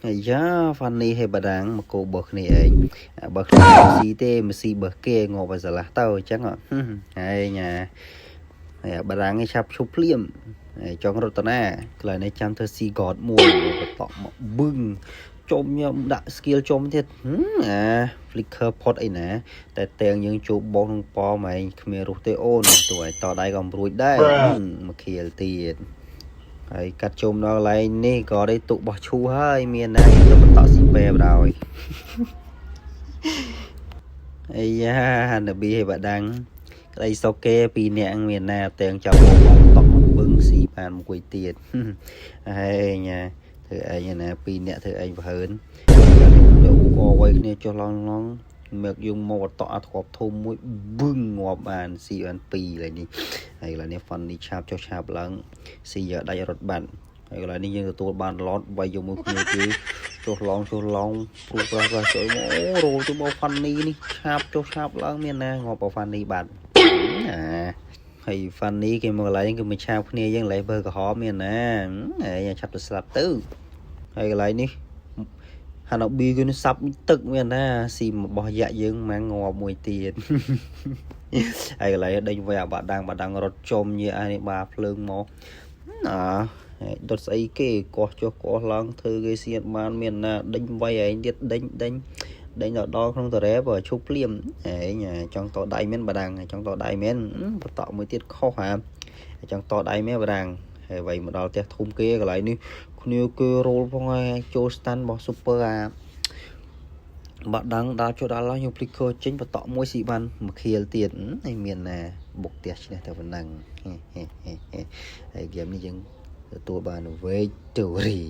អាយ៉ាហ្វានីហេបាដាំងមកគោបោះគ្នាឯងអាបើគ្នាស៊ីទេមកស៊ីបើគេងាប់ឲ្យស្រឡះទៅអញ្ចឹងហើយញ៉ាហើយអាបារាំងឯងឆាប់ឈប់ភ្លាមហើយចង់រតនាកន្លែងនេះចាំធ្វើស៊ីកតមួយបន្តមកបឹងជុំញ៉ាំដាក់ skill ជុំទៀតអា flicker pot អីណាតែទាំងយើងជួបបងនឹងប៉មឯងគ្មានរស់ទេអូនទោះឲ្យតដៃក៏មិនរួចដែរមកខៀលទៀតហើយកាត់ជុំដល់កន្លែងនេះក៏ได้ទុកបោះឈូហើយមានណាទៅបន្តស៊ីពេបដល់អាយ៉ាហានប៊ីឲ្យបាដាំងក្តីសុកគេពីរនាក់មានណាទាំងចាប់បងបងតក់មកបឹងស៊ីបានមួយទៀតហើយញ៉ាធ្វើឯងណាពីរនាក់ធ្វើឯងប្រហើនទៅអវ័យគ្នាចុះឡងឡងមកយើងមកតក់អាធ្រាប់ធំមួយបឹងងាប់បានស៊ីបានពីរឡើយនេះហើយកន្លែងនេះ funny ឆាបចុះឆាបឡើងស៊ីយកដាច់រត់បាត់ហើយកន្លែងនេះយើងទទួលបានឡតវាយយកមួយគ្នាគឺចុះឡងចុះឡងព្រួសប្រាស់ប្រាស់ចូលមកអូរោទៅមក funny នេះឆាបចុះឆាបឡើងមានណាងាប់បើ funny បាត់អាហើយ funny គេមកកន្លែងគឺមកឆាបគ្នាយើងកន្លែងបើក្រហមមានណាហើយឆាប់ទៅស្លាប់ទៅហើយកន្លែងនេះហាណូប៊ីគឺសាប់ទឹកមានណាស៊ីមកបោះយ៉ាក់យើងមកងាប់មួយទៀតហើយកន្លែងដេញវាបាដាំងបាដាំងរត់ចំញាអានេះបាភ្លើងមកណាដុតស្អីគេកោះចុះកោះឡើងធ្វើគេសៀតបានមានណាដេញវាយឯងទៀតដេញដេញដេញដល់ដល់ក្នុងតរ៉េបើឈប់ភ្លាមឯងចង់តដៃមែនបាដាំងចង់តដៃមែនបន្តមួយទៀតខុសហាចង់តដៃមែនបាដាំងហើយវាយមកដល់ផ្ទះធំគេកន្លែងនេះគ្នាគេរោលផងហើយចូល stand របស់ super អាបាក់ដឹងដល់ចូលដល់ឡើងខ្ញុំភ្លេចខចេញបន្តមួយស៊ីបានមួយខៀលទៀតហើយមានណាបុកផ្ទះឈ្នះតែប៉ុណ្ណឹងហើយហ្គេមនេះយើងទទួលបាន victory.